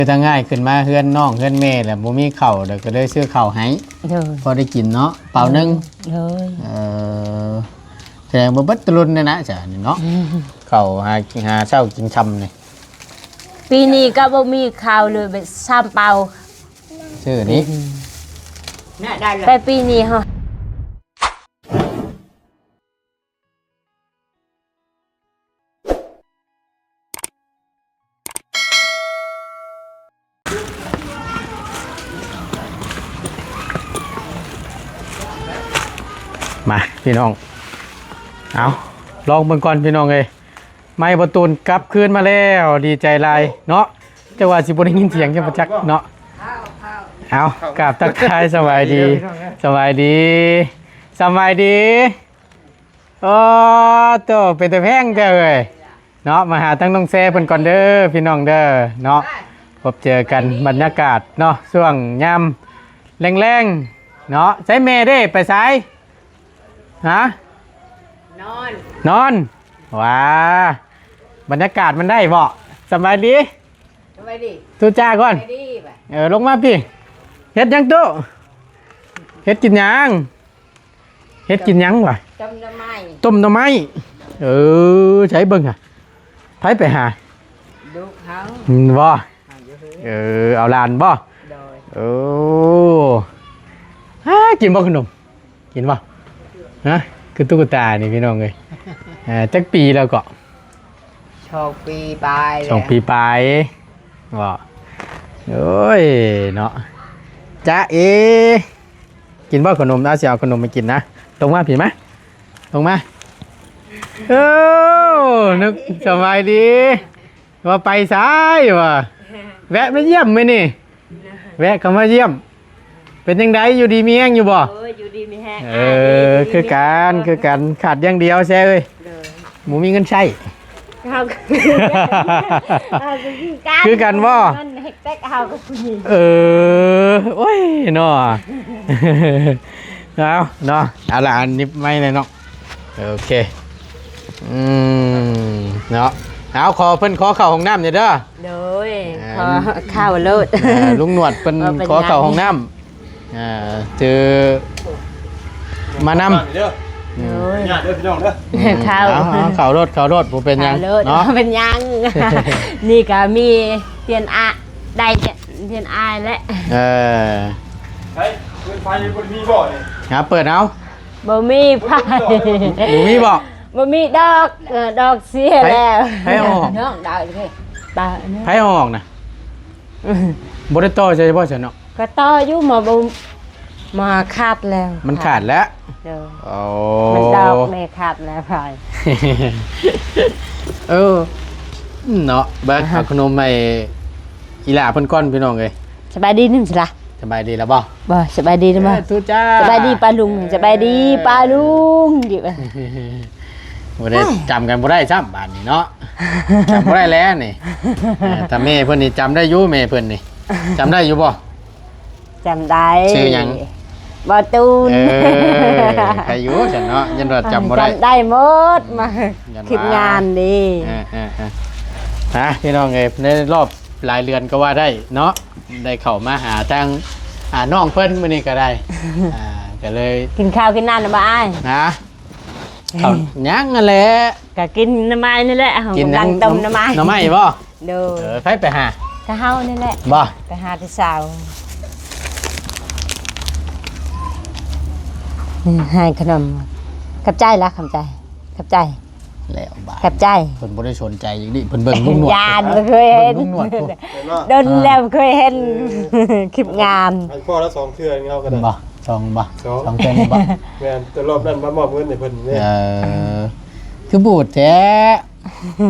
ຄືທາງອ້າຍຂຶ້ນມາເຮືອນນ້ອງເຮືອນແມ່ແລ້ວ ບໍ່ມີເຂົ້າ ແລ້ວກໍເລີຍຊື້ເຂົ້າໃຫ້ ໂດຍ ພໍໄດ້ກິນເນາະ ເປົາໜຶ່ງ ໂດຍ ເອີ ສະແດງວ່າເບິດຕະລຸນແລ້ວນະ ຈ້າ ນີ້ເນາະ ເຂົ້າຫາ ຫາເຊົ້າກິນຄ່ຳນີ້ ປີນີ້ກໍບໍ່ມີເຂົ້າເລີຍ ແບບສາມເປົາ ຊື້ນີ້ ແຕ່ປີນີ້ເຮົາ ມາພີ່ນ້ອງ ເອົາ ລອງເບິ່ງກ່ອນພີ່ນ້ອງເອີຍ ໄມ້ບໍ່ຕູນກັບຄືນມາແລ້ວ ດີໃຈຫຼາຍເນາະ ແຕ່ວ່າຊິບໍ່ໄດ້ຍິນສຽງຈັກບໍ່ຈັກເນາະ ເອົາ ກາບທັກທາຍສະບາຍດີ ສະບາຍດີ ສະບາຍດີ ໂອ້ ໂຕ ເປັນຕາແພງແທ້ເອີຍ ເນາະ ມາຫາທາງນ້ອງແຊເພິ່ນກ່ອນເດີພີ່ນ້ອງເດີເນາະ ພົບເຈີກັນບັນຍາກາດເນາະ ຊ່ວງຍາມແລງໆ ເນາະ ໃສແມ່ເດ້ ໄປໃສ? ຮະ? ນອນ ນອນ ຫວາ ບັນຍາກາດມັນໄດ້ບໍ່? ສະບາຍດີ ສະບາຍດີ ຕູ້ຈ້າກ່ອນ ສະບາຍດີ ເອີ ລົງມາພີ້ ເຮັດຫຍັງຕູ້? ເຮັດກິນຫຍັງ? ເຮັດກິນຫຍັງວະ? ຕົ້ມໜໍ່ໄມ້ ຕົ້ມໜໍ່ໄມ້ ເອີ ໃສເບິ່ງຫາ ໃຜໄປຫາ? ລູກເຮົາ ອືມ ບໍ່? ເອີ ເອົາຫຼານບໍ່? ໂດຍ ໂອ້ ຫາ ກິນບໍ່ຂະໜົມ? ກິນບໍ່? ຮະ? ຄືຕຸກກະຕານີ້ພີ່ນ້ອງເອີຍ ເອີ ຈັກປີແລ້ວເກາະ? ສອງປີປາຍ ສອງປີປາຍບໍ່? ໂອ້ຍເນາະ ຈ໊ະເອ ກິນບໍ່ຂະໜົມ? ອາ ຊິເອົາຂະໜົມໃຫ້ກິນນະ ລົງມາພີ້ມາ ລົງມາ ໂອ້ ນຶກ ສະບາຍດີ ວ່າໄປໃສວະ? ແວະມາຢ້ຽມມື້ນີ້ ແວະເຂົ້າມາຢ້ຽມ ເປັນຈັ່ງໃດ ຢູ່ດີມີແຮງຢູ່ບໍ່? ໂອ້ຍ ຢູ່ດີມີແຮງ ເອີ ອ້າຍເອີຍ ຢູ່ດີມີແຮງ ຄືກັນ ຄືກັນ ຂາດຢ່າງດຽວແຊເອີຍ ໂດຍ ບໍ່ມີເງິນໃຊ້ ເຮົາກໍ ເຮົາກໍຄືກັນ ຄືກັນບໍ່? ເງິນເຮັດແຕ່ເຮົາກໍຜູ້ຍິງ ເອີ ໂອ້ຍເນາະ ເອົາເນາະ ເອົາລະ ອັນນີ້ໄມ້ແນ່ເນາະ ໂອເຄ ອືມ ເນາະ ເອົາ ຂໍເພິ່ນຂໍເຂົ້າຫ້ອງນ້ຳແດ່ເດີ ໂດຍ ອ່າ ຂໍເຂົ້າໂລດ ເອີ ລຸງໜວດເພິ່ນ ບໍ່ເປັນຫຍັງ ຂໍເຂົ້າຫ້ອງນ້ຳ ອ່າ ຖືມານຳ ໂດຍ ຍາດເດີພີ່ນ້ອງເດີ ເຂົ້າ ເອົາ ເອົາ ເຂົ້າໂລດ ເຂົ້າໂລດ ບໍ່ເປັນຫຍັງ ເຂົ້າໂລດ ເນາະ ບໍ່ເປັນຫຍັງ ນີ້ກໍມີຕຽນອາ ໄດ້ຕຽນອາແຫຼະ ເອີ ໃຊ້ໄຟບໍ່ມີບໍ່ນີ້ ຫາເປີດເອົາ ບໍ່ມີໄຟ ບໍ່ມີບໍ່? ບໍ່ມີດອກ ເອີ ດອກເສຍແລ້ວ ໃຜເອົາອອກ? ນ້ອງດາວເດ້ ຕາ ໃຜເອົາອອກນະ? ບໍ່ໄດ້ຕໍ່ໃສ່ບໍ່ຊັ້ນເນາະ? ກໍຕໍ່ຢູ່ ມາບໍ່ ມາຂາດແລ້ວ ມັນຂາດແລ້ວ ໂດຍ ໂອ້ ມັນດອກແມ່ຂາດແລ້ວ ໄຟ ເອີ ເນາະ ເບິ່ງ ອ່າຮະ ເອົາຂະໜົມໃຫ້ອີ່ຫຼ້າເພິ່ນກ່ອນ ພີ່ນ້ອງເອີຍ ສະບາຍດີໜຶ່ງຊິລະ ສະບາຍດີແລ້ວບໍ່? ບໍ່ ສະບາຍດີແລ້ວບໍ່? ເອີ ຕູຈ້າ ສະບາຍດີປ້າລຸງ ສະບາຍດີປ້າລຸງ ດີ ບໍ່ໄດ້ ເອີຍ ຈຳກັນບໍ່ໄດ້ຊ້ຳບາດນີ້ເນາະ ຈຳບໍ່ໄດ້ແລ້ວນີ້ ເອີ ແຕ່ແມ່ເພິ່ນນີ້ຈຳໄດ້ຢູ່ ແມ່ເພິ່ນນີ້ ຈຳໄດ້ຢູ່ບໍ່? ຈຳໄດ້ ຊື່ຫຍັງ? ບໍ່ຕູນ ເອີ ໃຄຢູ່ຊັ້ນເນາະ ຢ້ານວ່າຈຳບໍ່ໄດ້ ຈຳໄດ້ໝົດ ມາ ຢ້ານວ່າ ຄລິບງານນີ້ ເອີ ເອີ ເອີ ຮະ ພີ່ນ້ອງເອີຍ ໃນລອບ ຫຼາຍເດືອນກໍວ່າໄດ້ເນາະ ໄດ້ເຂົ້າມາຫາທາງ ອ່າ ນ້ອງເພິ່ນມື້ນີ້ກໍໄດ້ ອ່າ ກໍເລີຍ ກິນເຂົ້າກິນນ້ຳແລ້ວບໍ່ອ້າຍ? ຮະ? ເຂົ້າຍັງຫັ້ນແຫຼະ ກໍກິນໜໍ່ໄມ້ນີ້ແຫຼະ ເຮົາກຳລັງຕົ້ມໜໍ່ໄມ້ ໜໍ່ໄມ້ບໍ່? ໂດຍ ເອີ ໃຜໄປຫາ? ກໍເຮົານີ້ແຫຼະ ບໍ່? ໄປຫາແຕ່ເຊົ້າ ໃຫ້ຂະໜົມ ຂອບໃຈລະ ຂອບໃຈ ຂອບໃຈ. ແລ້ວບາດ ຂອບໃຈ ເພິ່ນບໍ່ໄດ້ສົນໃຈອີກນີ້ ເພິ່ນເບິ່ງລຸງໜວດ ຢ້ານ ເພິ່ນ ບໍ່ເຄີຍເຫັນ ເບິ່ງລຸງໜວດພຸ້ນ ດົນແລ້ວບໍ່ເຄີຍເຫັນ ເອີ ຄລິບງານ ໃຫ້ພໍ່ລະສອງເທື່ອ ເຮົາກໍໄດ້ ບໍ່ ສອງບໍ່ ສອງ ສອງເທື່ອນີ້ບໍ່ ແມ່ນ ແຕ່ລອບນັ້ນມາມອບເງິນໃຫ້ເພິ່ນເດ້ ເອີ ຄືບູດແທ້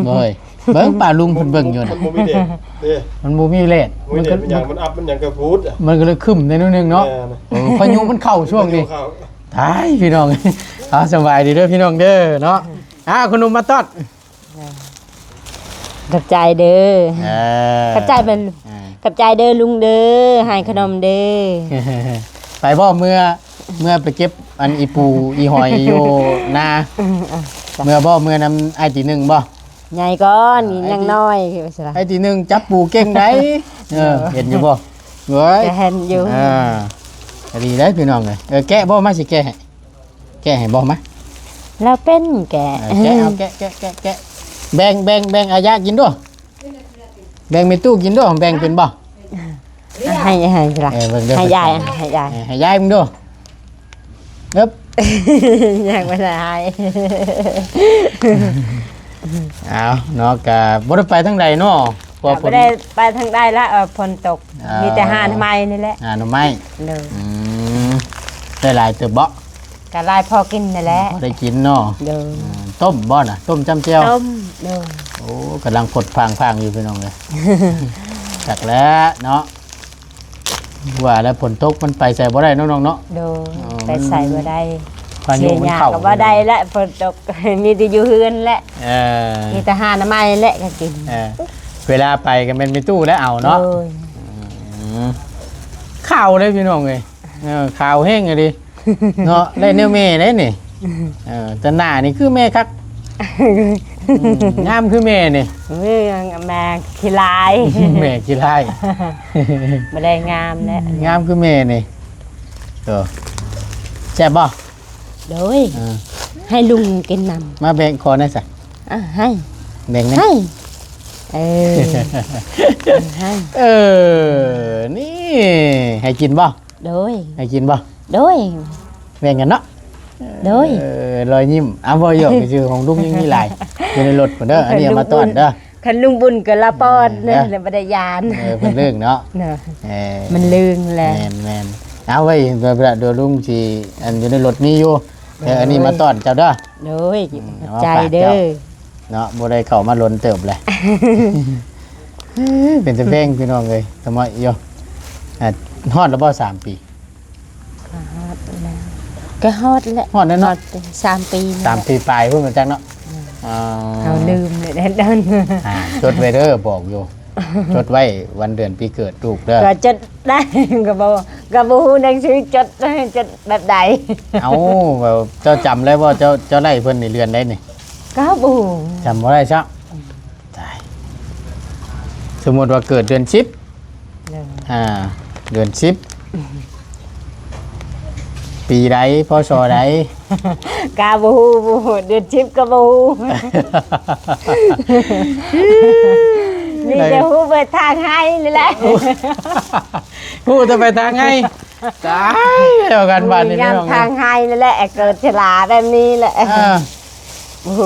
ໂດຍ ເບິ່ງປ້າລຸງເພິ່ນເບິ່ງຢູ່ ມັນ ນະ ມັນບໍ່ມີເດດເດ້ ມັນບໍ່ມີເດດ ມັນກໍ ມັນຫຍັງ ມັນອັບ ມັນຫຍັງກໍບູດ ມັນກໍເລີຍຄຶ້ມແດ່ໜ້ອຍໜຶ່ງເນາະ ແມ່ນ ເອີ ພາຍຸມັນເຂົ້າຊ່ວງນີ້ ພາຍຸເຂົ້າ ຕາຍ ພີ່ນ້ອງ ເອົາ ສະບາຍດີເດີພີ່ນ້ອງເດີເນາະ ອ່າ ຂະໜົມມາຕ້ອນ ຂອບໃຈເດີ ເອີ ຂອບໃຈແມ່ນ ອ່າ ຂອບໃຈເດີລຸງເດີ ໃຫ້ຂະໜົມເດີ ໄປບໍ່ ເມື່ອ ເມື່ອໄປເກັບອັນອີປູອີຫອຍຢູ່ນາ ເມື່ອບໍ່ ເມື່ອນຳອ້າຍຕີໜຶ່ງບໍ່? ໃຫຍ່ກ່ອນ ເອີ ຍັງນ້ອຍ ວ່າຊັ້ນລະ ໄອ້ທີໜຶ່ງຈັບປູເກັ່ງໃດ໋ ເອີ ເຫັນຢູ່ບໍ່? ເວີຍ ກໍເຫັນຢູ່ ອ່າ ກໍດີເດ້ພີ່ນ້ອງເອີຍ ເອີ ແກະບໍ່? ມາຊິແກະໃຫ້ ແກະໃຫ້ບໍ່? ມາ ລາວເປັນແກະ ເອີ ແກະເອົາ ແກະ ແກະ ແກະ ແກະ ແບ່ງ ແບ່ງ ແບ່ງອາຍະກິນດ້ວຍ ແບ່ງແມ່ຕູ້ກິນດ້ວຍ ແບ່ງເປັນບໍ່? ໃຫ້ ໃຫ້ລະ ເອີ ເບິ່ງເດີ ໃຫ້ຍາຍ ເພິ່ນ ໃຫ້ຍາຍ ເອີ ໃຫ້ຍາຍເບິ່ງດູ ເອີບ ຍາຍບໍ່ໄດ້ໃຫ້ ເອົາເນາະ ກະບໍ່ໄດ້ໄປທາງໃດເນາະ ເພາະວ່າ ກໍບໍ່ໄດ້ໄປທາງໃດລະ ເອີ ຝົນຕົກ ເອີ ມີແຕ່ຫາໜໍ່ໄມ້ນີ້ແຫຼະ ຫາໜໍ່ໄມ້ ໂດຍ ອືມ ໄດ້ຫຼາຍເຕີບບໍ່? ກໍຫຼາຍພໍກິນນັ້ນແຫຼະ ພໍໄດ້ກິນເນາະ ໂດຍ ອືມ ຕົ້ມບໍ່ນະ? ຕົ້ມຈ້ຳແຈ່ວ ຕົ້ມ ໂດຍ ໂອ້ ກຳລັງຟົດຟາງໆຢູ່ພີ່ນ້ອງເອີຍ ຈັກແລ້ວເນາະ ວ່າແລ້ວຝົນຕົກມັນໄປໃສບໍ່ໄດ້ເນາະນ້ອງເນາະ ໂດຍ ເອີ ໄປໃສບໍ່ໄດ້ ພາຍຸມັນເຂົ້າ ເສຍຫຍ້າກໍບໍ່ໄດ້ແຫຼະ ຝົນຕົກ ມີແຕ່ຢູ່ເຮືອນແຫຼະ ເອີ ມີແຕ່ຫາໜໍ່ໄມ້ແຫຼະກໍກິນ ເອີ ເວລາໄປກໍແມ່ນແມ່ຕູ້ແລ້ວເອົາເນາະ ໂດຍ ອືມ ຂາວເດ້ພີ່ນ້ອງເອີຍ ເອີ ຂາວແຮງອີ່ຫຼີ ເນາະ ໄດ້ແນວແມ່ໄດ໋ນີ້ ເອີ ແຕ່ໜ້ານີ້ຄືແມ່ຄັກ ອືມ ງາມຄືແມ່ນີ້ ແມ່ຂີ້ຮ້າຍ ແມ່ຂີ້ຮ້າຍ ບໍ່ໄດ້ງາມແຫຼະ ງາມຄືແມ່ນີ້ ໂຕ ແຊບບໍ່? ໂດຍ ເອີ ໃຫ້ລຸງກິນນຳ ມາແບ່ງຂໍແດ່ຊະ ອ່າ ໃຫ້ ແບ່ງແດ່ ໃຫ້ ເອີ ໃຫ້ ເອີ ນີ້ ໃຫ້ກິນບໍ່? ໂດຍ ໃຫ້ກິນບໍ່? ໂດຍ ແບ່ງກັນເນາະ ໂດຍ ເອີ ລອຍຍິ້ມ ອ້າວ ບໍ່ ຢອກຊື່ໆ ຂອງລຸງຍັງມີຫຼາຍ ຢູ່ໃນລົດພຸ້ນເດີ ອັນນີ້ເອົາມາຕ້ອນເດີ ຄັນລຸງບຸນກໍລະປອນ ເອີ ແລ້ວບໍ່ໄດ້ຢ້ານ ເອີ ເພິ່ນເລີກເນາະ ເນາະ ເອີ ມັນເລີງແລ້ວ ແມ່ນໆ ເອົາໄວ້ ດຽວລຸງຊິ ອັນຢູ່ໃນລົດມີຢູ່ ເອີ ອັນນີ້ມາຕ້ອນເຈົ້າເດີ ໂດຍ ອືມ ຂອບໃຈເດີ ເນາະ ບໍ່ໄດ້ເຂົ້າມາດົນເຕີບແລ້ວ ເປັນຕາແພງພີ່ນ້ອງເອີຍ ສະໝໍ້ຢູ່ ອ່າ ຮອດແລ້ວບໍ່ ສາມປີ? ກໍຮອດແລ້ວ ກໍຮອດແລ້ວ ຮອດແລ້ວເນາະ ຮອດສາມປີ ສາມປີປາຍພຸ້ນ ບໍ່ຈັກເນາະ ອືມ ອໍ ເຮົາລືມແລ້ວ ອ່າ ຈົດໄວ້ເດີ ບອກຢູ່ ຈົດໄວ້ວັນເດືອນປີເກີດລູກເດີ ກໍຈົດໄດ້ ກໍບໍ່ ກໍບໍ່ຮູ້ໜັງສືຈົດ ຈົດແບບໃດ ເອົ້າ ເຈົ້າຈຳໄດ້ບໍ່? ເຈົ້າ ເຈົ້າໄລ່ເພິ່ນນີ້ເດືອນໃດນີ້? ກໍບໍ່ຮູ້ ຈຳບໍ່ໄດ້ຊະ ອືມ ຕາຍ ສົມມຸດວ່າເກີດເດືອນສິບ ເອີ ອ່າ ເດືອນສິບ ປີໃດ ພໍຊໍໃດ? ກະບໍ່ຮູ້ ບໍ່ຮູ້ ເດືອນສິບກໍບໍ່ຮູ້ ມີແຕ່ຮູ້ເບີດທາງໄຮ່ນີ້ແຫຼະ ຮູ້ແຕ່ໄປທາງໄຮ່ ຕາຍແລ້ວກັນບາດນີ້ ຍາມທາງໄຮ່ນີ້ແຫຼະ ເກີດຊະລາແບບນີ້ແຫຼະ ເອີ ໂອ້ໂຫ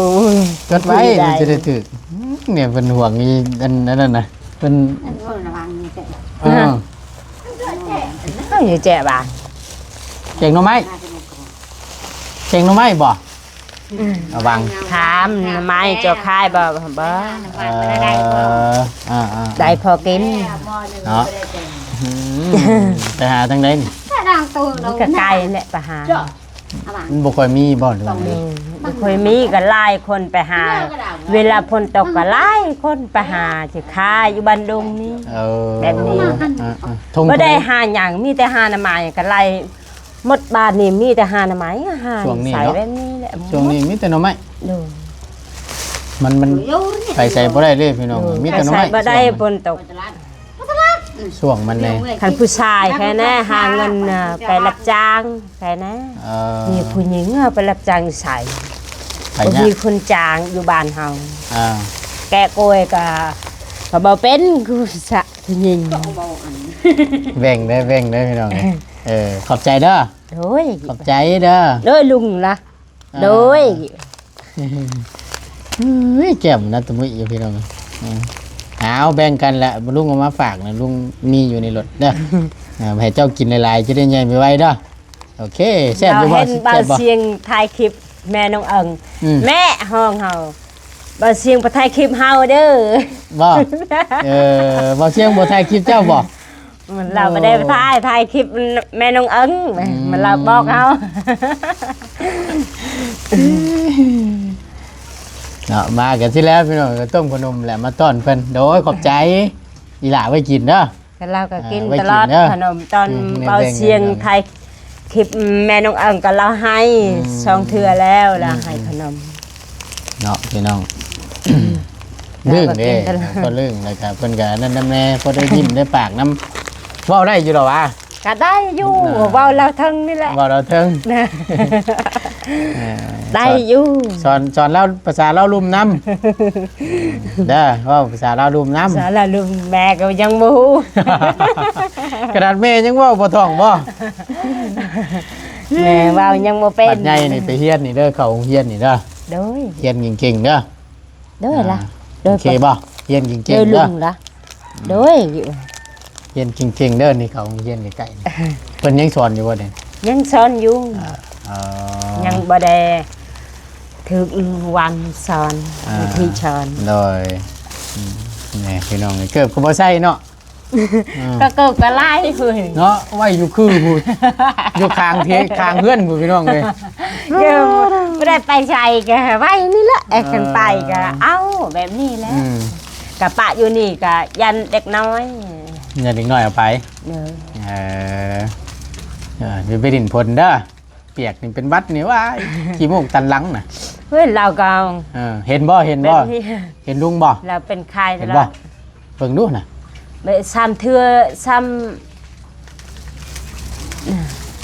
ຈົດໄວ້ ມັນຈະໄດ້ຖືກ ອືມ ນີ້ເພິ່ນຫວງອີ່ອັນ ອັນນັ້ນນະ ເພິ່ນ ອັນນັ້ນລະວັງນີ້ແຕ່ ເອີ ເຮົາຢູ່ແຈະບາງ ແກງໜໍ່ໄມ້ ແກງໜໍ່ໄມ້ບໍ່? ອືມ ລະວັງ ຖາມໜໍ່ໄມ້ເຈົ້າຂາຍບໍ່? ບໍ່ ເອີ ອ່າໆ ໄດ້ພໍກິນເນາະ ອືມ ໄປຫາທາງໃດນີ້? ມັນກໍໄກແຫຼະໄປຫາ ມັນບໍ່ຄ່ອຍມີບໍ່ ຫຼືວ່າ? ເອີ ບໍ່ຄ່ອຍມີ ກໍຫຼາຍຄົນໄປຫາ ເວລາຝົນຕົກກໍຫຼາຍຄົນໄປຫາ ຊິຂາຍຢູ່ບ້ານດົງນີ້ ເອີ ແບບນີ້ ອ່າໆ ບໍ່ໄດ້ຫາຫຍັງ ມີແຕ່ຫາໜໍ່ໄມ້ ກໍໄລ່ໝົດບ້ານນີ້ ມີແຕ່ຫາໜໍ່ໄມ້ ຫາ ຊ່ວງນີ້ເນາະ ໃສ່ແບບນີ້ແຫຼະ ຊ່ວງນີ້ມີແຕ່ໜໍ່ໄມ້ ໂດຍ ມັນ ມັນໄປໃສບໍ່ໄດ້ເດ້ພີ່ນ້ອງ ໂດຍ ມີແຕ່ໜໍ່ໄມ້ ໄປໃສບໍ່ໄດ້ ຊ່ວງມັນ ຝົນຕົກ ຊ່ວງມັນແດ່ ຄັນຜູ້ຊາຍແຄ່ແນ່ຫາເງິນ ໄປຮັບຈ້າງແຄ່ແນ່ ເອີ ມີຜູ້ຍິງເອົາໄປຮັບຈ້າງໃສ ບໍ່ມີຄົນຈ້າງຢູ່ບ້ານເຮົາ ອ່າ ແກະກ້ວຍກໍ ກໍບໍ່ເປັນ ຄືສະ ຜູ້ຍິງ ແບ່ງເດີ ແບ່ງເດີພີ່ນ້ອງ ເອີ ຂອບໃຈເດີ ໂດຍ ຂອບໃຈເດີ ໂດຍ ລຸງລະ ອ່າ ໂດຍ ເອີຍ ແກ້ມນະຕະມຸຍຢູ່ພີ່ນ້ອງ ເອີ ເອົາແບ່ງກັນລະ ລຸງເອົາມາຝາກນະ ລຸງມີຢູ່ໃນລົດເດີ ເອີ ໃຫ້ເຈົ້າກິນຫຼາຍໆ ຈະໄດ້ໃຫຍ່ໄວໆເດີ ໂອເຄ ແຊບຢູ່ບໍ່? ເຫັນບ່າວຊຽງຖ່າຍຄລິບແມ່ນ້ອງເອິງ ອືມ ແມ່ ຮ້ອງເຮົາ ບ່າວຊຽງບໍ່ຖ່າຍຄລິບເຮົາເດີ ບໍ່? ເອີ ບ່າວຊຽງບໍ່ຖ່າຍຄລິບເຈົ້າບໍ່? ມັນລາວບໍ່ໄດ້ຖ່າຍ ຖ່າຍຄລິບແມ່ນ້ອງເອິງ ອືມ ມັນລາວບອກເຮົາ ເນາະ ມາກັນຊິແລ້ວພີ່ນ້ອງ ເອົາຕົ້ມຂະໜົມແຫຼະມາຕ້ອນເພິ່ນ ໂດຍ ຂອບໃຈ ອີ່ຫຼ້າໄວ້ກິນເດີ ກໍລາວກໍກິນຕະຫຼອດ ເອີ ໄວ້ກິນເດີ ຂະໜົມ ຕອນ ອືມ ເບົາສຽງ ແບ່ງໆ ຖ່າຍຄລິບແມ່ນ້ອງເອິງກໍລາວໃຫ້ ອືມ ສອງເທື່ອແລ້ວ ອືມ ລາວໃຫ້ຂະໜົມ ເນາະ ພີ່ນ້ອງ ລຶ້ງເດ້ ກໍລຶ້ງ ແລ້ວກໍເພິ່ນກໍອັນນັ້ນນຳແດ່ ພໍໄດ້ຍິ້ມໄດ້ປາກນຳ. ເວົ້າໄດ້ຢູ່ດອກຫວາ? ກໍໄດ້ຢູ່ ເວົ້າລາວເທິງນີ້ແຫຼະ ເວົ້າລາວເທິງ ໄດ້ຢູ່ ສອນ ສອນລາວ ພາສາລາວລຸ່ມນຳ ເດີ ເວົ້າພາສາລາວລຸ່ມນຳ ພາສາລາວລຸ່ມແມ່ກໍຍັງບໍ່ຮູ້ ຂະໜາດແມ່ຍັງເວົ້າບໍ່ຄ່ອງບໍ່? ແມ່ເວົ້າຍັງບໍ່ເປັນ ບັດໃຫຍ່ນີ້ໄປຮຽນນີ້ເດີ ເຂົ້າໂຮງຮຽນນີ້ເດີ ໂດຍ ຮຽນເກັ່ງໆເດີ ໂດຍລະ ອ່າ ໂດຍ ໂອເຄບໍ່? ຮຽນເກັ່ງໆເດີ ໂດຍ ລຸງລະ ໂດຍ ຮຽນເກັ່ງໆເດີ ນີ້ເຂົາຮຽນໃກ້ໆນີ້ ເພິ່ນຍັງສອນຢູ່ບໍ່ນີ້? ຍັງສອນຢູ່ ອ່າ ເອີ ຍັງບໍ່ໄດ້ຖືກວັນສອນ ອ່າ ວິທີສອນ ໂດຍ ອືມ ນີ້ພີ່ນ້ອງ ເກີບກໍບໍ່ໃສ່ເນາະ ອືມ ກໍເກີບກໍຫຼາຍເນາະ ໄວ້ຢູ່ຄືພຸ້ນ ຢູ່ຂ້າງເທ ຂ້າງເຮືອນພຸ້ນ ພີ່ນ້ອງເອີຍ ເກີບບໍ່ໄດ້ໄປໃສກໍໄວ້ນີ້ແຫຼະ ເອີ ຄັນໄປກໍເອົາແບບນີ້ແຫຼະ ອືມ ກະປະຢູ່ນີ້ກະຢ້ານເດັກນ້ອຍ ຢ້ານເດັກນ້ອຍເອົາໄປ ເອີ ເອີ ເອີ ຢ່າໄປດິນຝົນເດີ ປຽກນີ້ເປັນຫວັດນີ້ ວ້າຍ ຂີ້ມູກຕັນຫຼັງນະ ເຮີ້ຍ ລາວກໍ ເອີ ເຫັນບໍ່ ເຫັນບໍ່ ເຫັນລຸງບໍ່ ລາວເປັນໄຂ້ ເຫັນບໍ່ ເບິ່ງດູນະ ແບບສາມເທື່ອ ສາມ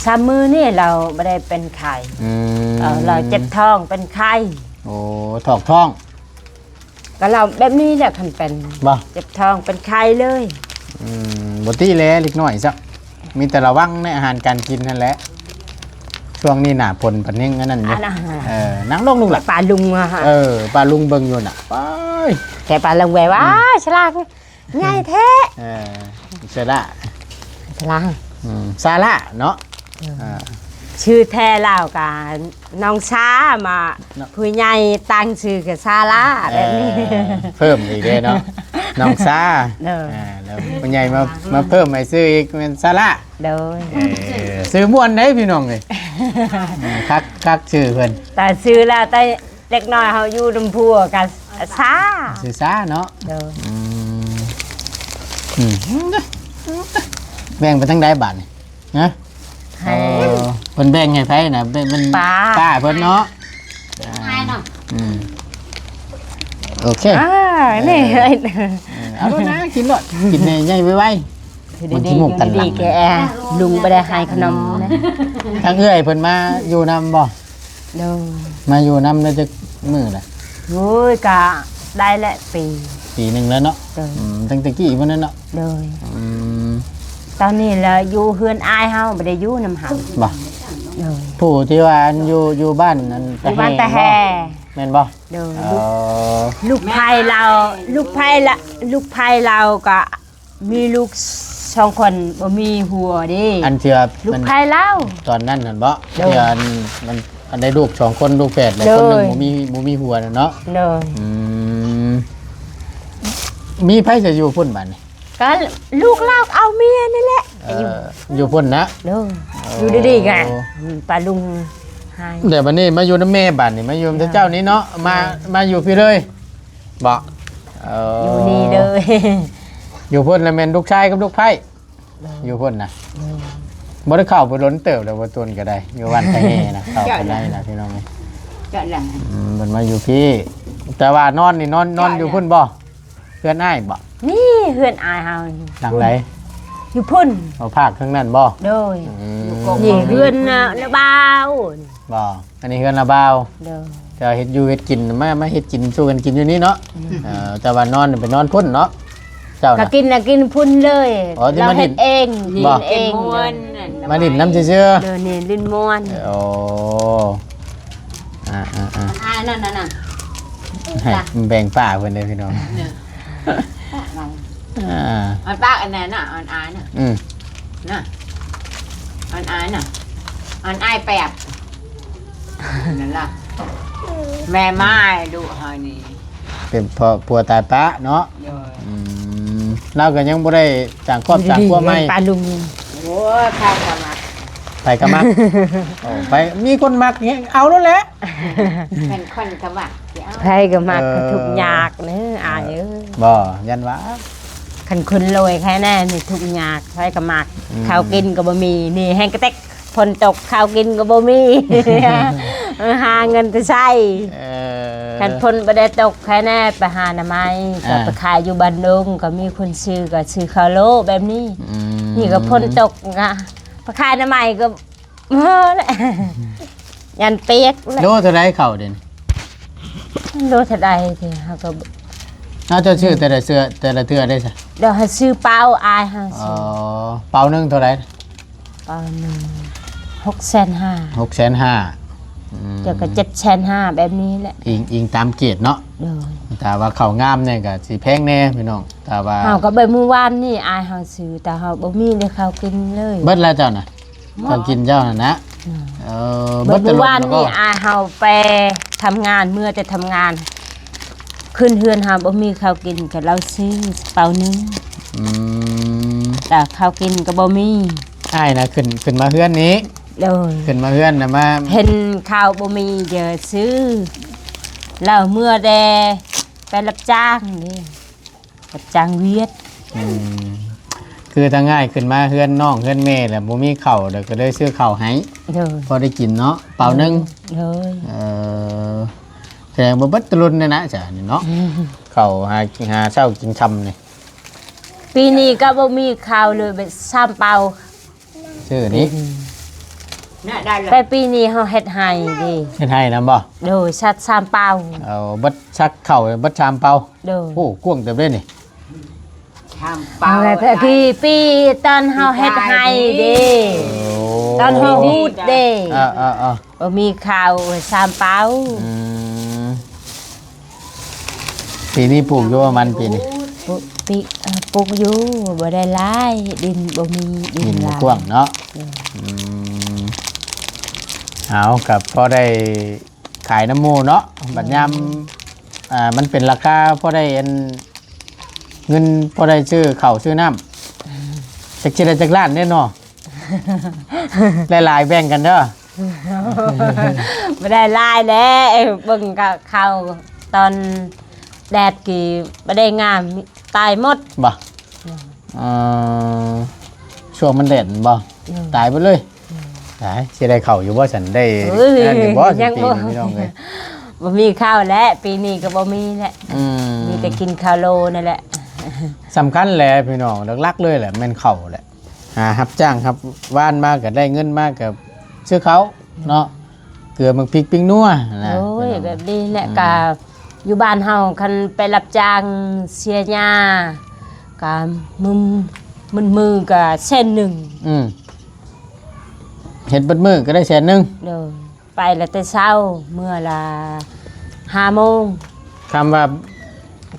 ສາມມື້ນີ້ລາວບໍ່ໄດ້ເປັນໄຂ້ ອືມ ເອີ ລາວເຈັບທ້ອງເປັນໄຂ້ ໂອ້ ຖອກທ້ອງ ກໍລາວແບບນີ້ແຫຼະ ຄັນເປັນ ບໍ່ ເຈັບທ້ອງເປັນໄຂ້ເລີຍ ອືມ ບໍ່ຕິແລເດັກນ້ອຍຊະ ມີແຕ່ລະວັງໃນອາຫານການກິນຫັ້ນແຫຼະ ຊ່ວງນີ້ໜ້າຝົນປານຍັງອັນນັ້ນຢູ່ ອັນນັ້ນ ເອີ ນັ່ງລົງລູກຫຼານ ປາລຸງ ເອີ ປາລຸງເບິ່ງຢູ່ນະ ໄປ ແຕ່ປາລຸງແວ່ວ່າ ອືມ ສະຫຼາກ ໃຫຍ່ແທ້ ເອີ ສະຫຼາກ ສະຫຼາກ ອືມ ສາລາເນາະ ເອີ ອ່າ ຊື່ແທ້ລາວກະນ້ອງຊາ ມາ ເນາະ ຜູ້ໃຫຍ່ຕັ້ງຊື່ກະຊາລາ ເອີ ແບບນີ້ ເພີ່ມອີກເດ້ເນາະ ນ້ອງຊາ ເອີ ອ່າ ແລ້ວຜູ້ໃຫຍ່ມາ ມາເພີ່ມໃຫ້ຊື່ອີກແມ່ນສາລາ ໂດຍ ເອີ ຊື່ມ່ວນເດ້ພີ່ນ້ອງເອີຍ ຄັກ ຄັກຊື່ເພິ່ນ ແຕ່ຊື່ລາວແຕ່ ເດັກນ້ອຍເຮົາຢູ່ນຳຜົວກໍຊາ ຊື່ຊາເນາະ ໂດຍ ອືມ ອືມ ແບ່ງໄປທາງໃດບາດນີ້ ຮະ ໃຫ້ ເອີ ເພິ່ນແບ່ງໃຫ້ໃຜນະ ເປັນ ເປັນປ້າ ປ້າເພິ່ນເນາະ ອ້າຍເນາະ ອືມ ໂອເຄ ອ່າ ເອີ ນີ້ ເອີ ເອົາໂລດນະ ກິນໂລດ ກິນໃຫ້ໃຫຍ່ໄວໆ ມັນຊິມຸກກັນຫຼັງ ແກ ລຸງບໍ່ໄດ້ໃຫ້ຂະໜົມນະ ທາງເອື້ອຍເພິ່ນມາຢູ່ນຳບໍ່? ໂດຍ ມາຢູ່ນຳໄດ້ຈັກມື້ລະ? ໂອ້ຍ ກະໄດ້ແຫຼະປີ ປີໜຶ່ງແລ້ວເນາະ ໂດຍ ອືມ ຕັ້ງແຕ່ກີ້ພຸ້ນແຫຼະເນາະ ໂດຍ ອືມ ຕອນນີ້ລະຢູ່ເຮືອນອ້າຍເຮົາ ບໍ່ໄດ້ຢູ່ນຳເຮົາ ບໍ່ ໂດຍ ຜູ້ທີ່ວ່າອັນຢູ່ ຢູ່ບ້ານອັນ ຢູ່ບ້ານຕາແຮ່ ຕາແຮ່ ແມ່ນບໍ່? ໂດຍ ເອີ ລູກ ລູກໃພ້ລາວ ລູກໃພ້ລະ ລູກໃພ້ລາວກະ ມີລູກສອງຄົນບໍ່ມີຜົວເດ້ ອັນທີ່ວ່າລູກໃພ້ລາວ ຕອນນັ້ນຫັ້ນບໍ່? ໂດຍ ທີ່ວ່າອັນ ມັນ ອັນໄດ້ລູກສອງຄົນ ລູກແຝດ ແລ້ວ ໂດຍ ຄົນໜຶ່ງບໍ່ມີ ບໍ່ມີຜົວນະເນາະ ໂດຍ ອືມ ມີໃຜຈະຢູ່ພຸ້ນບາດນີ້? ກໍລູກລາວເອົາເມຍນີ້ແຫຼະ ເອີ ຢູ່ພຸ້ນນະ ໂດຍ ເອີ ຢູ່ດີໆກະ ໂອ້ ປາລຸງໃຫ້ ແລ້ວບາດນີ້ມາຢູ່ນຳແມ່ ບາດນີ້ມາຢູ່ນຳເຈົ້ານີ້ເນາະ ໂດຍ ມາ ໂດຍ ມາຢູ່ພີ້ເລີຍ ບໍ່? ເອີ ຢູ່ນີ້ເລີຍ ຢູ່ພຸ້ນລະແມ່ນລູກຊາຍກັບລູກໃພ້ ໂດຍ ຢູ່ພຸ້ນນະ ໂດຍ ບໍ່ໄດ້ເຂົ້າໄປດົນເຕີບແລ້ວ ບໍ່ຕົນກໍໄດ້ ຢູ່ບ້ານໄທແຮ່ນະ ເຂົ້າໄປໃນນະ ພີ່ນ້ອງເອີຍ ເຈົ້າຫຼັງ ອືມ ເພິ່ນມາຢູ່ພີ້ ແຕ່ວ່ານອນນີ້ ນອນ ນອນຢູ່ພຸ້ນບໍ່? ເຮືອນອ້າຍບໍ່? ນີ້ເຮືອນອ້າຍເຮົາ ຫຼັງໃດ? ຢູ່ພຸ້ນ ເອົາພາກເທິງນັ້ນບໍ່? ໂດຍ ອືມ ນີ້ເຮືອນນະ ນະບ່າວ ບໍ່? ອັນນີ້ເຮືອນລາວບ່າວ ໂດຍ ແຕ່ເຮັດຢູ່ເຮັດກິນ ມາ ມາເຮັດກິນ ສູ່ກັນກິນຢູ່ນີ້ເນາະ ອືມ ເອີ ແຕ່ວ່ານອນໄປນອນພຸ້ນເນາະ ເຈົ້ານະ ກໍກິນນະກິນພຸ້ນເລີຍ ອໍ ທີ່ມາຫຼິ້ນ ເຮັດເອງ ບໍ່ ກິນເອງ ມາຫຼິ້ນນຳຊື່ໆ ໂດຍ ນີ້ຫຼິ້ນມ່ວນ ໂອ້ ອ່າໆໆ ອ່າ ນັ້ນໆໆ ໃຫ້ແບ່ງປ້າເພິ່ນເດີພີ່ນ້ອງ ອ່າ ອັນປາກອັນນັ້ນນະ ອັນອາຍນະ ອືມ ນະ ອັນອາຍນະ ອັນອາຍແປບ ນັ້ນລະ ແມ່ມາຍດຸເຮົານີ້ ເປັນເພາະຜົວຕາຍປະເນາະ ໂດຍ ອືມ ລາວກໍຍັງບໍ່ໄດ້ສ້າງຄອບສ້າງຄົວໃໝ່ ປາລຸງ ໂອ້ຍ ໃຜກໍມັກ ໃຜກໍມັກ ໂອ້ ໃຜມີຄົນມັກນີ້ເອົາໂລດແຫຼະ ເປັນຄົນກໍມັກ ໃຜກໍມັກ ເອີ ທຸກຍາກເດີ ອາຍເອີຍ ບໍ່ ຢ້ານວ່າ ຄັນຄົນລວຍແຄ່ນັ້ນນີ້ທຸກຍາກ ໃຜກໍມັກ ອືມ ເຂົ້າກິນກໍບໍ່ມີ ນີ້ແຮງກະເຕັກ ຝົນຕົກເຂົ້າກິນກໍບໍ່ມີ ຫາເງິນແຕ່ໃຊ້ ເອີ ຄັນຝົນບໍ່ໄດ້ຕົກ ໃຄແນ່ໄປຫາໜໍ່ໄມ້ ກໍ ອ່າ ໄປຂາຍຢູ່ບ້ານດົງ ກໍມີຄົນຊື້ ກໍຊື້ເຂົ້າໂລແບບນີ້. ອືມ ນີ້ກໍຝົນຕົກ ກໍໄປຂາຍໜໍ່ໄມ້ ກໍພໍແຫຼະ ຢ້ານປຽກແຫຼະ. ໂລເທົ່າໃດເຂົ້າເດ? ໂລເທົ່າໃດຕິ ເຮົາກໍ ເອົາ ເຈົ້າຊື້ແຕ່ລະເທື່ອ ແຕ່ລະເທື່ອໄດ້ຊະ? ດຽວໃຫ້ຊື້ເປົາ ອາຍເຮົາຊື້. ອໍ ເປົາໜຶ່ງເທົ່າໃດ? ເປົາໜຶ່ງ ຫົກແສນຫ້າ ຫົກແສນຫ້າ. ອືມ ດຽວກໍເຈັດແສນຫ້າ ແບບນີ້ແຫຼະ. ອີງ ອີງຕາມເກດເນາະ. ໂດຍ ຖ້າວ່າເຂົ້າງາມນີ້ກໍຊິແພງແດ່ພີ່ນ້ອງ. ຖ້າວ່າ ເຮົາກໍໄປມື້ວານນີ້ ອາຍເຮົາຊື້ ແຕ່ເຮົາບໍ່ມີໄດ້ເຂົ້າກິນເລີຍ. ເບິດແລ້ວເຈົ້ານະ? ເຂົ້າກິນເຈົ້າຫັ້ນນະ. ອືມ ເອີ ເບິດແຕ່ລົດ ມື້ວານນີ້ ອາຍເຮົາໄປທຳງານ ເມືອແຕ່ທຳງານ ຂຶ້ນເຮືອນຫາບໍ່ມີເຂົ້າກິນ ກໍລາວຊື້ເປົາໜຶ່ງ. ອືມ ແຕ່ເຂົ້າກິນກໍບໍ່ມີ. ອ້າຍນະ ຂຶ້ນ ຂຶ້ນມາເຮືອນນີ້. ໂດຍ ຂຶ້ນມາເຮືອນນະ ມາ ເຫັນເຂົ້າບໍ່ມີ ດຽວຊື້. ລາວເມືອແຕ່ໄປຮັບຈ້າງນີ້ ກັບຈ້າງວຽດ. ອືມ ຄືທາງອ້າຍຂຶ້ນມາເຮືອນນ້ອງເຮືອນແມ່ແລ້ວ ບໍ່ມີເຂົ້າ ແລ້ວກໍເລີຍຊື້ເຂົ້າໃຫ້. ໂດຍ ພໍໄດ້ກິນເນາະ ເປົາໜຶ່ງ. ໂດຍ ເອີ ແສດງວ່າເບິດຕະລຸນແລ້ວນະ ຈ້ະນີ້ເນາະ. ອືມ ເຂົ້າຫາ ຫາເຊົ້າກິນຄ່ຳນີ້. ປີນີ້ກໍບໍ່ມີເຂົ້າເລີຍ ເບິດສາມເປົາ. ຊື້ນີ້ ອືມ ແຕ່ປີນີ້ເຮົາເຮັດໄຮ່ເດ້. ເຮັດໄຮ່ນຳບໍ່? ໂດຍ ສັດສາມເປົາ. ເອົາ ເບິດສັກເຂົ້າເບິດສາມເປົາ. ໂດຍ ໂອ້ ກວ້າງເຕີບເດ້ນີ້. ສາມເປົາ ແຕ່ກີ້ປີຕອນເຮົາເຮັດໄຮ່ເດ້. ໂອ້ ຕອນເຮົາຮູດເດ້. ເອີໆໆ ບໍ່ມີເຂົ້າ ສາມເປົາ. ອືມ ປີນີ້ປູກຢູ່ບໍ່ມັນປີນີ້? ປູກ ປີ ເອີ ປູກຢູ່ ບໍ່ໄດ້ຫຼາຍ ດິນບໍ່ມີ ດິນ ດິນບໍ່ ຫຼາຍ ກວ້າງເນາະ. ໂດຍ ອືມ ເອົາ ກໍພໍໄດ້ຂາຍນຳໝູ່ເນາະ. ບັດຍາມ ອືມ ອ່າ ມັນເປັນລາຄາ ພໍໄດ້ອັນ ເງິນພໍໄດ້ຊື້ເຂົ້າຊື້ນ້ຳ. ອືມ ຈັກຊິໄດ້ຈັກລ້ານເດ້ເນາະ. ຫຼາຍໆ ແບ່ງກັນເດີ. ບໍ່ໄດ້ຫຼາຍແຫຼະ ເບິ່ງກໍເຂົ້າຕອນແດດກີ້ບໍ່ໄດ້ງາມ ຕາຍໝົດ. ບໍ່? ອືມ ເອີ ຊ່ວງມັນແດດແມ່ນບໍ່? ອືມ ຕາຍເບິດເລີຍ. ອືມ ຕາຍ ຊິໄດ້ເຂົ້າຢູ່ບໍ່ຊັ້ນ? ໄດ້ ເອີຍ ນັ້ນຢູ່ບໍ່ຊັ້ນ ຍັງບໍ່ ປີນີ້ ພີ່ນ້ອງເອີຍ? ບໍ່ມີເຂົ້າແຫຼະ ປີນີ້ກໍບໍ່ມີແຫຼະ. ອືມ ມີແຕ່ກິນເຂົ້າໂລນັ້ນແຫຼະ. ສຳຄັນແຫຼະພີ່ນ້ອງ ຫຼັກໆ ເລີຍແຫຼະ ແມ່ນເຂົ້າແຫຼະ. ຫາຮັບຈ້າງຮັບວານມາກໍໄດ້ເງິນມາກໍຊື້ເຂົ້າເນາະ ເກືອໝາກພິກປິງນົວນະ. ໂອ້ຍ ແບບນີ້ແຫຼະ. ອືມ ກະຢູ່ບ້ານເຮົາ ຄັນໄປຮັບຈ້າງເສຍຫຍ້າ ກະມື້ ມື້ ມື້ກະແສນໜຶ່ງ. ອືມ ເຮັດເບິດມື້ກໍໄດ້ແສນໜຶ່ງ. ໂດຍ ໄປລະແຕ່ເຊົ້າ ເມືອລະຫ້າໂມງ. ຄຳວ່າ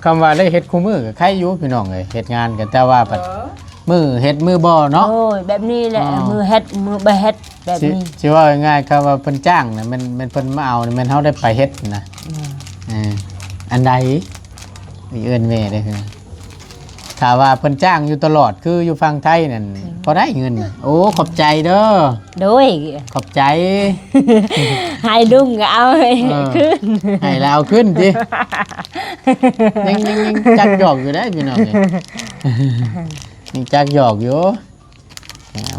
ຄຳວ່າໄດ້ເຮັດຄູ່ມື້ກໍໄຄຢູ່ພີ່ນ້ອງເອີຍ ເຮັດງານກໍ ແຕ່ວ່າບັດ ເອີ ມື້ເຮັດມື້ບໍ່ເນາະ. ໂອ້ຍ ແບບນີ້ແຫຼະ. ອໍ ມື້ເຮັດມື້ບໍ່ເຮັດ ແບບນີ້ ຊິ ຊິເວົ້າງ່າຍໆ ຄຳວ່າເພິ່ນຈ້າງນະ ແມ່ນ ແມ່ນເພິ່ນມາເອົານະ ແມ່ນເຮົາໄດ້ໄປເຮັດນະ. ອືມ ເອີ ອັນໃດ ເອີ້ນແມ່ເດ້. ຖ້າວ່າເພິ່ນຈ້າງຢູ່ຕະຫຼອດ ຄືຢູ່ຝັ່ງໄທນັ້ນ ອືມ ພໍໄດ້ເງິນ. ໂອ້ ຂອບໃຈເດີ. ໂດຍ ຂອບໃຈ. ໃຫ້ລຸງກໍເອົາ ເອີ ຄືນ ໃຫ້ລະເອົາຄືນຕິ. ຍັງ ຍັງ ຍັງຈັກຫຍອກຢູ່ເດ້ພີ່ນ້ອງເອີຍ ຍັງຈັກຫຍອກຢູ່.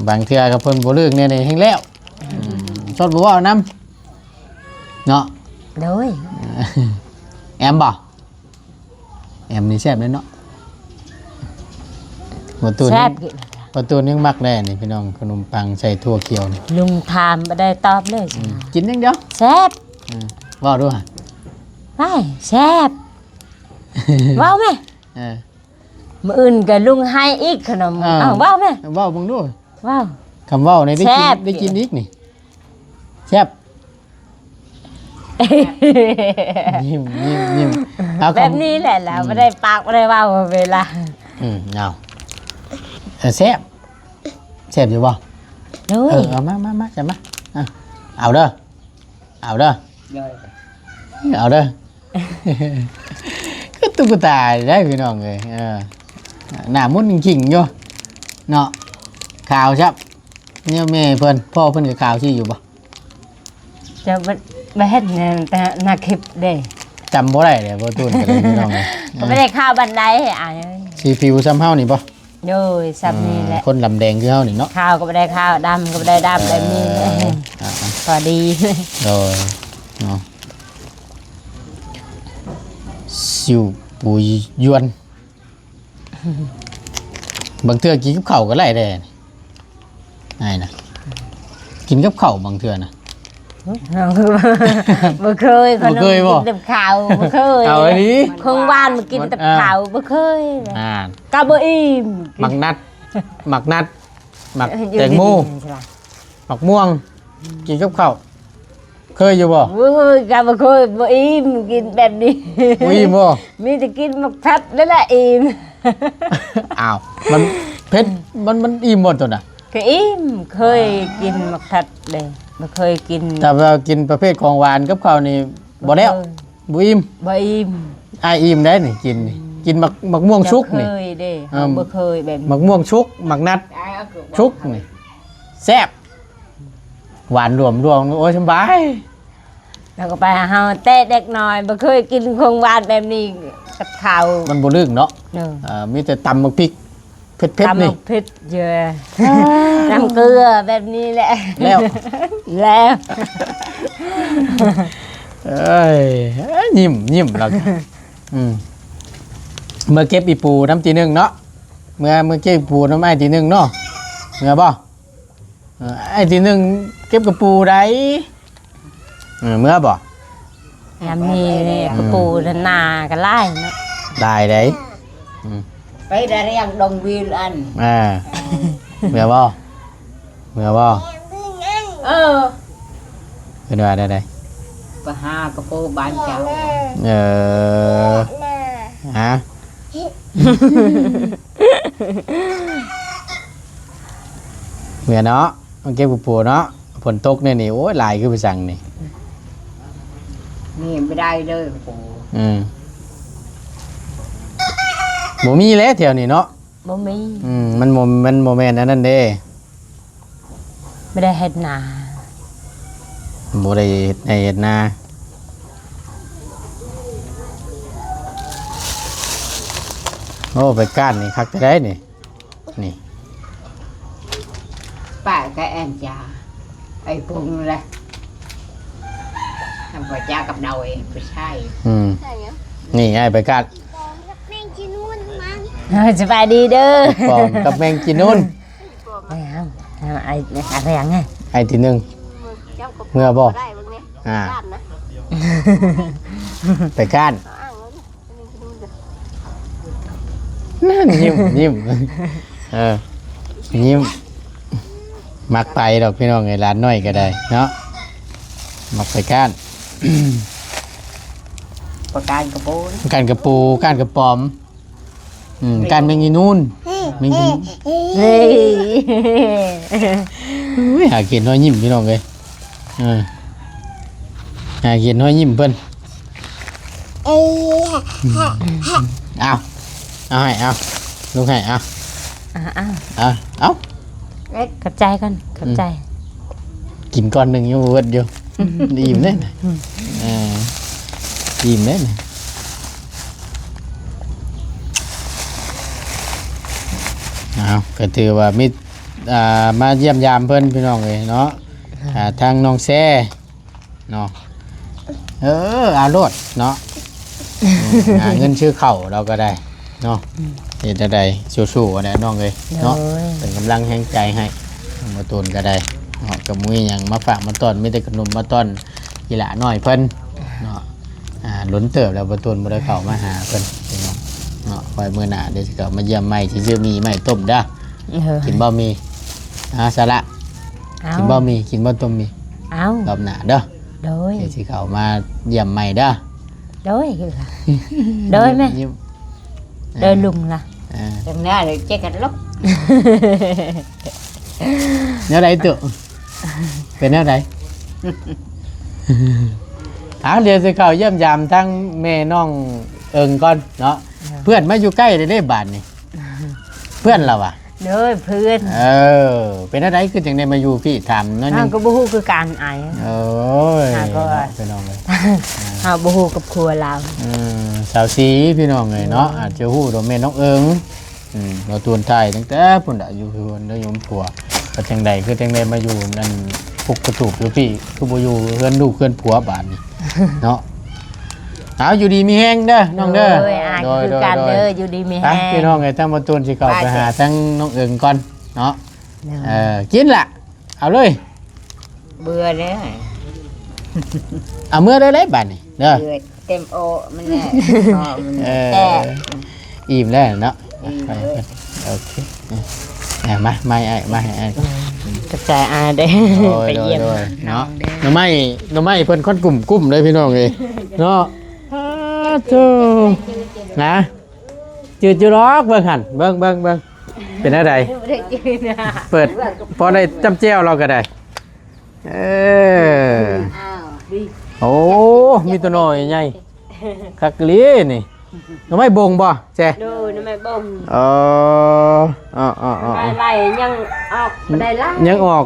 ບາງເທື່ອກໍເພິ່ນບໍ່ລຶກແນວນີ້ແຮງແລ້ວ. ອືມ ສົດບໍ່ເວົ້ານຳເນາະ. ໂດຍ ແອມບໍ່? ແອມນີ້ແຊບເດ້ເນາະ. ບໍ່ຕູນ ແຊບ ບໍ່ຕູນຍັງມັກແດ່ນີ້ພີ່ນ້ອງ ຂະໜົມປັງໃສ່ຖົ່ວຂຽວນີ້. ລຸງຖາມບໍ່ໄດ້ຕອບເລີຍ. ອືມ ກິນຢ່າງດຽວ ແຊບ. ເອີ ເວົ້າດູຫາ ໄປ ແຊບ. ເວົ້າແມ່. ເອີ ມື້ອື່ນກໍລຸງໃຫ້ອີກຂະໜົມ. ເອີ ເອົ້າ ເວົ້າແມ່ ເວົ້າເບິ່ງດູ. ເວົ້າ ຄຳເວົ້ານີ້ໄດ້ກິນ ແຊບ ໄດ້ກິນອີກນີ້ ແຊບ. ຍິ້ມ ຍິ້ມ ຍິ້ມ. ເອົາ ແບບນີ້ແຫຼະ ແລ້ວ ອືມ ບໍ່ໄດ້ປາກບໍ່ໄດ້ເວົ້າເວລາ. ອືມ ເອົາ ເອີ ແຊບ ແຊບຢູ່ບໍ່? ໂດຍ ເອີ ເອົາມາ ມາ ມາ ແຊບມາ. ອ່ະ ເອົາເດີ ເອົາເດີ ເອົາເດີ. ຄືຕຸກກະຕາໄດ໋ພີ່ນ້ອງເອີຍ. ເອີ ໜ້າໝຸ່ນກິ້ງຢູ່ເນາະ ຂາວຊັບ. ແນວແມ່ເພິ່ນ ພໍ່ເພິ່ນກໍຂາວຊີ້ຢູ່ບໍ່? ຈະບໍ່ ບໍ່ເຫັນໃນ ໃນຄລິບເດ້ ຈຳບໍ່ໄດ້ແລ້ວ ບໍ່ຕູນກໍໄດ້ພີ່ນ້ອງເອີຍ. ກໍບໍ່ໄດ້ຂາວປານໃດອ້າຍເອີຍ. ສີຜິວສ່ຳເຮົານີ້ບໍ່? ໂດຍ ສ່ຳນີ້ແຫຼະ. ອືມ ຄົນດຳແດງຄືເຮົານີ້ເນາະ ຂາວກໍບໍ່ໄດ້ຂາວ ດຳກໍບໍ່ໄດ້ດຳ ເອີ ແບບນີ້ແຫຼະ. ອ່າໆ ພໍດີ. ໂດຍ ເນາະ. ຊິວປູຢວນ ບາງເທື່ອກິນກັບເຂົ້າກໍໄດ້ເດ້ ອ້າຍນະ ກິນກັບເຂົ້າບາງເທື່ອນະ. ບໍ່ເຄີຍ ບໍ່ເຄີຍບໍ່? ກິນກັບເຂົ້າ ບໍ່ເຄີຍ. ເອົາອີ່ຫຼີ? ຂອງຫວານມາກິນກັບເຂົ້າ ເອີ ບໍ່ເຄີຍ. ອ່າ ກໍບໍ່ອີ່ມ. ໝາກນັດ ໝາກນັດ ໝາກແຕງໂມ ໝາກມ່ວງ ກິນກັບເຂົ້າ ເຄີຍຢູ່ບໍ່? ໂອ້ຍ ກໍບໍ່ເຄີຍ ບໍ່ອີ່ມ ກິນແບບນີ້ ບໍ່ອີ່ມບໍ່? ມີແຕ່ກິນໝາກທັດນັ້ນແຫຼະອີ່ມ. ອ້າວ ມັນເຜັດ ມັນ ມັນອີ່ມບໍ່ໂຕນະ? ກໍອີ່ມ ເຄີຍກິນໝາກທັດເດ້ ບໍ່ເຄີຍກິນ. ຖ້າວ່າກິນປະເພດຂອງຫວານກັບເຂົ້ານີ້ບໍ່ແລ້ວ ບໍ່ເຄີຍ ບໍ່ອີ່ມ. ບໍ່ອີ່ມ. ອ້າຍອີ່ມໄດ໋ນີ້ ກິນນີ້ ອືມ ກິນໝາກ ໝາກມ່ວງສຸກນີ້ ເຈົ້າເຄີຍເດ້. ເອີ ເຮົາບໍ່ເຄີຍແບບນີ້. ໝາກມ່ວງສຸກ ໝາກນັດສຸກນີ້ ແຊບ ຫວານລວມໆ ໂອ້ຍ ສຳບາຍ. ແລ້ວກໍໄປຫາເຮົາແຕ່ເດັກນ້ອຍ ບໍ່ເຄີຍກິນຂອງຫວານແບບນີ້ກັບເຂົ້າ ມັນບໍ່ລຶກເນາະ. ເອີ ເອີ ມີແຕ່ຕຳໝາກພິກເຜັດໆ ນີ້ ຕຳໝາກພິກເຢີ ນ້ຳເກືອແບບນີ້ແຫຼະ ແລ້ວ ແລ້ວ. ເອີຍ ຍິ້ມ ຍິ້ມແລ້ວ ອືມ ເມືອເກັບອີ່ປູນຳຕີໜຶ່ງເນາະ ເມືອ ເມືອເກັບອີ່ປູນຳອ້າຍຕີໜຶ່ງເນາະ ເມືອບໍ່? ເອີ ອ້າຍຕີໜຶ່ງເກັບກະປູໄດ໋ ເອີ ເມືອບໍ່? ຍາມນີ້ນີ້ ອືມ ກະປູນາກໍຫຼາຍເນາະ ຫຼາຍໄດ໋ ອືມ ໄປໄດ້ຮຽງດົງວິວອັນ ເອີ ເມືອບໍ່? ເມືອບໍ່? ເອີ ເພິ່ນວ່າແນວໃດ? ໄປຫາກະປູບ້ານເຈົ້າ ເອີ ຮະ ເມືອເນາະ ມາເກັບກະປູເນາະ ຝົນຕົກແນວນີ້ ໂອ້ຍ ຫຼາຍຄືໄປສັງນີ້ ນີ້ບໍ່ໄດ້ເດີກະປູ ອືມ ບໍ່ມີແຫຼະແຖວນີ້ເນາະ ບໍ່ມີ ອືມ ມັນບໍ່ ມັນບໍ່ແມ່ນອັນນັ້ນເດ້ ບໍ່ໄດ້ເຮັດນາ ບໍ່ໄດ້ເຮັດໄຮ່ເຮັດນາ. ໂອ້ ໄປກ້ານນີ້ຄັກແທ້ໃດ໋ນີ້ ນີ້ ປ້າກໍແອນຈາ ໄອ້ປຸງລະ ທຳປະຈາກັບເດົາເອງ ໄປໃຊ້ ອືມ ນີ້ອ້າຍໄປກ້ານ ແມງຈີນູນມັນ ເອີ ສະບາຍດີເດີ ປອມກັບແມງຈີນູນ ໄອ້ ໄອ້ ໄອ້ທີ່ໜຶ່ງ ເມືອບໍ່? ອ່າ ໄປກ້ານ ນັ້ນ ຍິ້ມ ຍິ້ມ ເອີ ຍິ້ມ ມັກໄປດອກພີ່ນ້ອງເອີຍ ຫຼານນ້ອຍກໍໄດ້ເນາະ ມັກໄປກ້ານ ປະການກະປູ ກ້ານກະປູ ກ້ານກະປອມ ອືມ ກ້ານແມງອີນູນ ແມງອີນູນ ເອີຍ ຫາກິນຮອຍຍິ້ມພີ່ນ້ອງເອີຍ ເອີ ຫາກິນຮອຍຍິ້ມເພິ່ນ ເອີ ເອົາ ເອົາໃຫ້ ເອົາ ລຸງໃຫ້ ເອົາ ເອົາ ເອົາ ເອົາ ຂອບໃຈກ່ອນ ຂອບໃຈ ອືມ ກິນກ່ອນໜຶ່ງຍັງບໍ່ເບິດຢູ່ ອີ່ມເດ້ນະ ອືມ ເອີ ອີ່ມເດ້ນະ ເອົາ ກໍຖືວ່າມີ ອ່າ ມາຢ້ຽມຢາມເພິ່ນພີ່ນ້ອງເອີຍເນາະ ອ່າ ທາງນ້ອງແຊ ເນາະ ເອີ ເອົາໂລດເນາະ ຫາເງິນຊື້ເຂົ້າລາວກໍໄດ້ເນາະ ອືມ ເຮັດແນວໃດ ສູ້ໆ ແຫຼະນ້ອງເອີຍເນາະ ໂດຍ ເປັນກຳລັງແຮງໃຈໃຫ້ ບໍ່ຕູນກໍໄດ້ເນາະ ກໍບໍ່ມີຫຍັງມາຝາກມາຕ້ອນ ມີແຕ່ຂະໜົມມາຕ້ອນອີ່ຫຼ້ານ້ອຍເພິ່ນເນາະ ອ່າ ດົນເຕີບແລ້ວບໍ່ຕູນບໍ່ໄດ້ເຂົ້າມາຫາເພິ່ນເນາະ ເນາະ ໄວ້ມື້ໜ້າເດຊິເຂົ້າມາຢ້ຽມໃໝ່ ຊິຊື້ໝີ່ໃໝ່ຕົ້ມເດີ ເອີ ກິນບໍ່ໝີ່ ອ່າ ສາລະ ເອົາ ກິນບໍ່ໝີ່ ກິນບໍ່ຕົ້ມໝີ່ ເອົາ ລອບໜ້າເດີ ໂດຍ ດຽວຊິເຂົ້າມາຢ້ຽມໃໝ່ເດີ ໂດຍ ໂດຍແມ່ ໂດຍລຸງລະ ເອີ ຈັ່ງນັ້ນເຈັກກັນລົກ ແນວໃດຕຸ ເປັນແນວໃດ ເອົາ ດຽວຊິເຂົ້າຢ້ຽມຢາມທາງແມ່ນ້ອງເອີງກ່ອນເນາະ ເພື່ອນມາຢູ່ໃກ້ເດ້ບາດນີ້ ເພື່ອນລະຫວາ ໂດຍ ເພື່ອນ ເອີ ເປັນຈັ່ງໃດຄືຈັ່ງໄດ້ມາຢູ່ພີ້ ຖາມໜ້ອຍໜຶ່ງ ເຮົາກໍບໍ່ຮູ້ຄືກັນອ້າຍ ໂອ້ຍ ເຮົາກໍ ພີ່ນ້ອງເອີຍ ເຮົາບໍ່ຮູ້ຄອບຄົວລາວ ເອີ ສາວສີ ພີ່ນ້ອງເອີຍເນາະ ອືມ ອາດຈະຮູ້ດອກແມ່ນ້ອງເອີງ ອືມ ລາວຕວນຖ່າຍຕັ້ງແຕ່ພຸ້ນລະ ຢູ່ເຮືອນລະຢູ່ກັບຜົວ ວ່າຈັ່ງໃດ ຄືຈັ່ງໄດ້ມາຢູ່ອັນປຸກກະຕູບຢູ່ພີ້ ຄືບໍ່ຢູ່ເຮືອນລູກເຮືອນຜົວບາດນີ້ເນາະ ເອົາ ຢູ່ດີມີແຮງເດີນ້ອງເດີ. ໂດຍ ອ້າຍ ໂດຍ ຄືກັນເດີ ໂດຍ ຢູ່ດີມີແຮງ. ໄປພີ່ນ້ອງເອີຍ ທາງບ່າວຕູນຊິເຂົ້າໄປຫາທາງນ້ອງເອີງກ່ອນເນາະ. ເອີ ກິນລະ ເອົາເລີຍ. ເບື່ອແລ້ວ ເອົາເມືອໄດ້ເລີຍບາດນີ້ເດີ. ເບື່ອເຕັມໂອະມັນແຫຼະ ເອີ ອີ່ມແລ້ວເນາະ. ໂອເຄ ເອົາມາ ມາໃຫ້ອ້າຍ ມາໃຫ້ອ້າຍ. ຂອບໃຈອ້າຍເດີ ໂດຍ ໄປຢ້ຽມ ໂດຍ ເນາະ. ໜໍ່ໄມ້ ໜໍ່ໄມ້ເພິ່ນຄວັນກຸ້ມໆເລີຍພີ່ນ້ອງເອີຍເນາະ. ອ້າໂທ້ ນະ ຈື່ຢູ່ດອກ ເບິ່ງຫັ້ນ ເບິ່ງ ເບິ່ງ ເບິ່ງ ເປັນແນວໃດ? ບໍ່ໄດ້ຈື່ນະ ເປີດ ພໍໄດ້ຈ້ຳແຈ່ວລາວກໍໄດ້. ເອີ ອ້າວ ໂອ້ ມີແຕ່ໜໍ່ໃຫຍ່ ຄັກອີ່ຫຼີນີ້. ໜໍ່ໄມ້ບົງບໍ່ແຊ? ໂດຍ ໜໍ່ໄມ້ບົງ. ເອີ ເອີໆໆໆ ໄດ້ຫຼາຍ ຍັງອອກບໍ່ໄດ້ຫຼາຍ ຍັງອອກ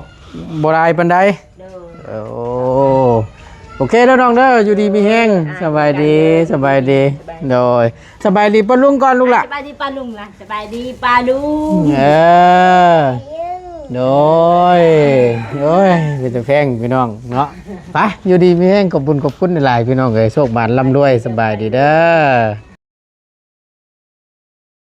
ບໍ່ຫຼາຍປານໃດ. ໂດຍ ໂອ້ ໂອເຄເດີນ້ອງເດີ ຢູ່ດີມີແຮງ. ອ່າ ສະບາຍດີ ສະບາຍດີ ສະບາຍດີ ໂດຍ ສະບາຍດີປ້າລຸງກ່ອນລູກຫຼະ. ສະບາຍດີປ້າລຸງລະ ສະບາຍດີປ້າລຸງ. ເອີ ໂດຍ ໂອ້ຍ ເປັນຕາແພງພີ່ນ້ອງເນາະ. ໄປ ຢູ່ດີມີແຮງ ຂອບບຸນຂອບຄຸນຫຼາຍໆ ພີ່ນ້ອງເອີຍ ໂຊກໝານລ່ຳລວຍ ສະບາຍດີເດີ.